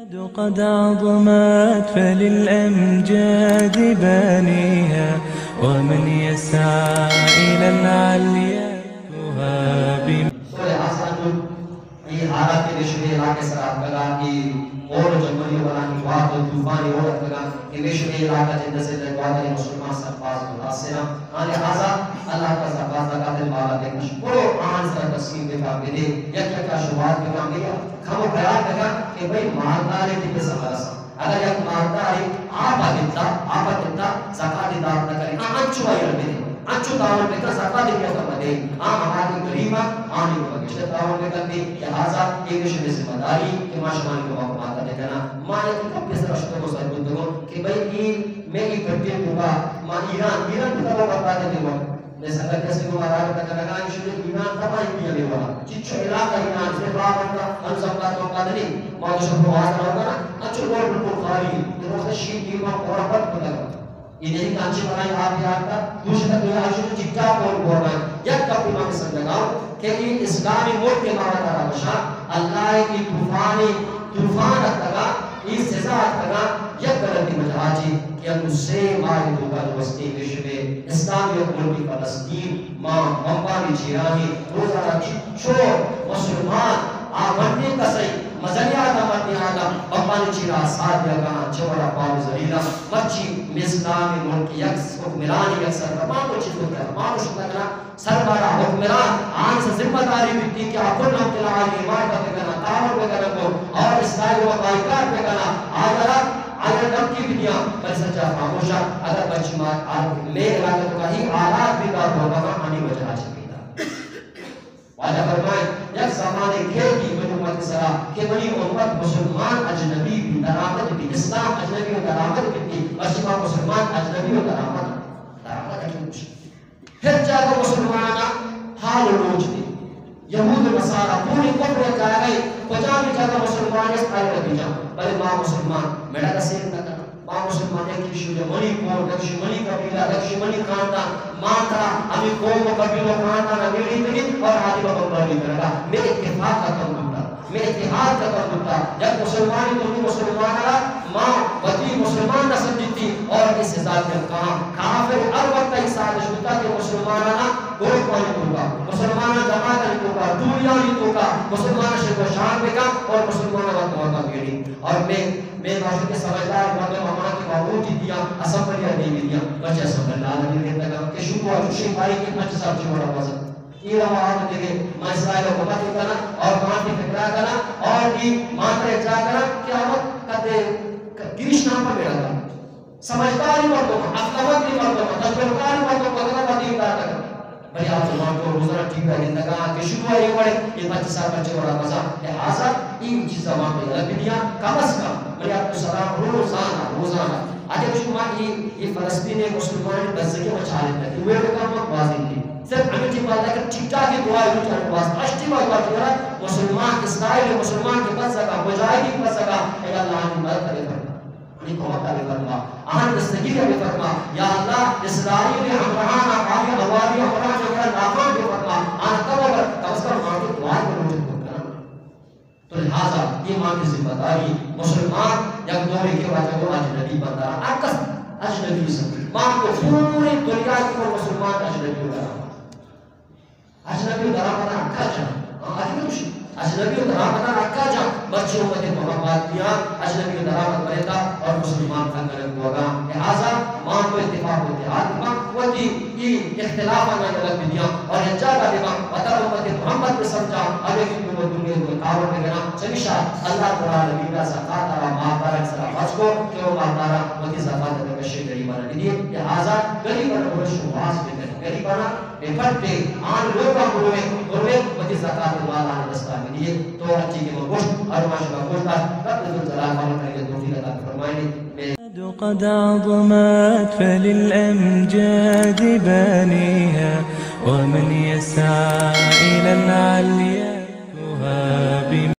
قد عظمت فللأمجاد بانيها، ومن يسعى إلى العليا يهاب. سورہ آسان جو اے حالات کہ مئے شمئے علاقہ سرا اتکگا، اے ہور و جنگلی بلائیں وات و طوفانی ہور اتکگا کہ مئے شمئے علاقہ جند سندھ گوادر مسلمان سرفراز متاثر اَں. آ لہذا اللہ تعالیٰ سرفراز زکات مالا دے کش برو آہان سرا تقسیم بکا بدے، یک یکا شبہات بکا، بھئی کم و خیال بکا کہ بھئی مالدارے تی پسا مرسا. اگر یک مالدارے آپا گپتا، آپا گپتا، زکات دات نہ کرے، آ انچو آئی ءَ بدے، انچو تاوان بکن، زکات دے تو مدے. آ ہما کہ غریب اَں، آنی کو گشتر تاوان بکن دے. لہذا اے شمئے ذمہ داری کہ ما شمانی کمک و مدد کناں. ما یک گپے سرا شتگ و سر بوتگوں کہ بھئی اے مئے اے پٹے توکا ما ایران، ایران بتا برباد دے. مئے سنگت کسے کو مارا بتا کنگا، ایشی ایران تباہی دیا میوا. چچو علاقہ ایران سے بابا، ہم سب کا تو قدر نہیں. ما تو شب آواز رہا نا، اچھو اور بالکل خالی. تو شیر کی ما پورا بند پتا. اے نہیں کہ انچیں بلائیں آپ یار کا، دوسرے تک کوئی آشو تو ٹھیک ٹھاک اور بول رہا ہے. یک کپی ما سنگتاں کہ اے اسلامی ملک کے مارا تارا بشا، اللہ کی طوفانی، طوفان اتکگا، اے سزا اتکگا، یک غلطی وجہ چی کہ انو سے ماہ توکا جو وستی مشرے اسلامی ملک فلسطین، ما بمبانی چیرانی روزانہ چچو مسلمان آ ونڈیں کسے مزنی آدم، مردیں آدم، بمبانی چیرا ساتھ دیگا، چہ وڑا پاو ذلیلا. مرچی مئے اسلامی ملک یک حکمرانی یک سربراہ، ما تو چیز کو کر، ما تو شکر کرا، سربراہ حکمران، آن سے ذمہ داری بیتی کہ آ کل ہم تلا آئی حمایت بکنا، تعاون بکنا کو، اور اسلامی و بائیکاٹ بکنا، آگرا، آگرا دھمکی بدیا، بل سچا خاموشا، اگر بچی مات آ مئے علاقہ توکا ہی حالات بیدار ہوگا، آنی وجہ چی بیدار. واجہ فرمائے، یک زمانے کئے تھی منی امت سرا کہ منی امت مسلمان اجنبی بی، درآمد بی، اسلام اجنبی و درآمد بی، مرچی ما مسلمان اجنبی و درآمد، درآمد اجنبی. ہر جاگہ مسلمانانا حال و روچ دی. یہود و نصارا پوری کفر جاگہ، کجامی جاگہ مسلمان است آئی ربی جان. بلے ما مسلمان مڑا رسید نہ کنا. ما مسلمان یک شو منی قوم، یک شو منی قبیلہ، یک شو منی خاندان، ما ترا ہمیں قوم و قبیلہ و خاندان ہمیں ریتگی اور آدی با بمباری کرگا. مئے اتفاق ختم بوتا، مئے اتحاد ختم بوتا. یک مسلمانی دومی مسلمان را ما وتی مسلمان نہ سمجھتی اور اس حساب کے کہاں کافر ہر وقت ایک سازش بوتا کہ مسلمانانا گروپانی توکا، مسلمانان جماعتانی توکا، ٹولیانی توکا، مسلمان شر و شان بکا اور مسلمان وقت وقت بیڑی. اور میں میں باشد کہ سمجھدار مردم ہما کہ ما ووٹ دیا، اسمبلی ء دیمی دیا، بچے اسمبلی ء دیمی دیا کہ شکو ء چوشیں باری کہ پنچ سال چی وڑا بزن. اے رو آت دیگے ما اسرائیل ء حکومت کنا اور ما تی فکرا کنا اور ای ما تر اجرا کنا کہ آمد کتے گریش نام پر بیڑا کنا. سمجھداری مردم، عقلمندی مردم، تجربکاری مردم وغیرہ ما دیم دار کنا. بلے آ مسلمان تو روزانہ ٹی وی ء گندگا کہ شکو اے وڑے اے پنچ سال بچے وڑا مزا. لہذا اے چیزا ما تو یلہ بدیاں کم از کم. بلے عبدالسلام روزانہ، روزانہ اگر شما اے، اے فلسطین مسلمان بزگی ما چالت نہ کہ ویڈیو کام ما بازی دی. صرف ہمیں ٹیم والا کہ ٹھیک ٹھاک ہی دعا ہے، روچ ہمیں واسطہ اشتی ما دعا کیا مسلمان، اسرائیل مسلمان کے بزگا، مجاہدین بزگا، اے اللہ ہمیں مدد کرے فرما. منی کمک ء بہ فرما، آہان دستگیر ء بہ فرما. یا اللہ، اسرائیل ء ہمراہان ء آئی ء ہواری ہمراہان ء را ناکام بہ فرما. آہان کم از کم، کم از کم آہان تو دعا ء لوٹ کت کناں. تو لہذا اے ما کی ذمہ داری، مسلمان یک دورے کہ واجہ کو اجنبی بندہ، ہر کس اجنبی سمجھ. ما کو پوری دنیا کی کو مسلمان اجنبی ہو رہا. اجنبی و درآمدان حقا جان. آ، اگہ گوشی، اجنبی و درآمدان حقا جان، مرچی امت محمد دیان، اجنبی و درآمد بریتا اور مسلمان تنگرن بوگا. لہذا ما تو اتفاق و اتحاد ما وتی ای اختلافانا یلہ بدیاں اور یک جاگہ بباں، وتا امت محمد بسمجھاں، اگہ کہ دو دنیا دو تعاون بگنا. چمیشا اللہ تعالی نبی کا زکات را مالداران سرا فرض کو کہ وہ مالداران وتی زکات بکشے غریبانا بدیے. لہذا غریبانا برش واس بکن، غریبانا بہ پٹے، آن لوگا بروے، بروے، وتی زکات مال آن دستا بدیے. تو ہرچی کہ من گوشت، ہر ما شما گوشت، رب ذوالجلال عمل کرنے کی توفیق عطا فرمائے. قد عظمت فللأمجاد بانيها، ومن يسعى إلى العليا